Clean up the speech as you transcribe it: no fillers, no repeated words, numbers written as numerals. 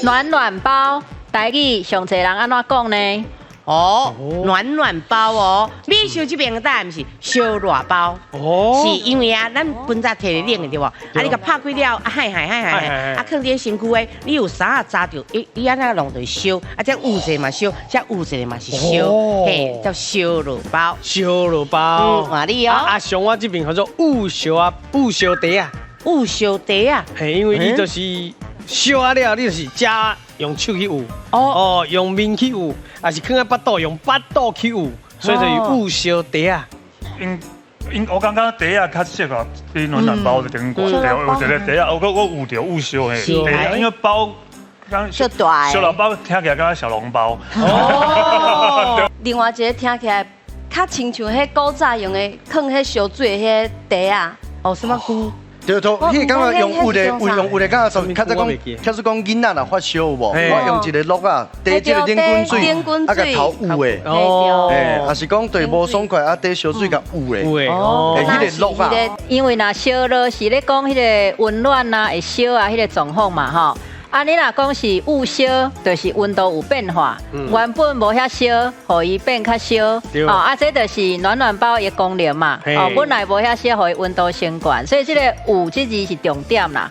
暖暖包，台語上濟人按怎講呢？哦，暖暖包哦，美秀這邊的答案是燒熱包。是因為啊，咱分早提冷的對無？啊，你共拍開了，啊，嗨嗨嗨嗨，啊，囥佇身軀的，你有衫仔紮著，伊伊按怎弄就燒，啊，這有一個嘛燒，這有一個嘛是燒，嘿，叫燒熱包。燒熱包。嗯，你哦。啊，像我這邊叫做焐燒啊，焐燒茶啊。焐燒茶啊。嘿，因為你就是燒啊了，你就是食用手去焐，哦，用面去焐，還是囥佇腹肚用腹肚去焐，所以就是焐燒茶啊。因因我感覺茶仔較適合佇暖暖包的頂懸，對，有一個茶仔，我有著焐燒的茶仔，因為包剛小大小籠包聽起來敢若小籠包。哦。另外一個聽起來較親像彼古早用的囥彼燒水的彼個袋仔。哦，什麼菇？對對，彼個感覺用焐的，用焐的感覺就較早講，假使講囡仔若發燒有無？我用一個漉仔，滴這個冷滾水，啊共頭焐的。哦。嘿，也是講對無爽快啊，滴燒水共焐的。哦。彼個漉仔。因為若燒熱是咧講彼個溫暖啊，會燒啊，彼個狀況嘛吼。啊，你若講是焐燒，就是溫度有變化，原本無遐燒，予伊變較燒。哦，啊，這就是暖暖包的功能嘛。哦，本來無遐燒，予伊溫度升懸，所以這個焐這字是重點啦。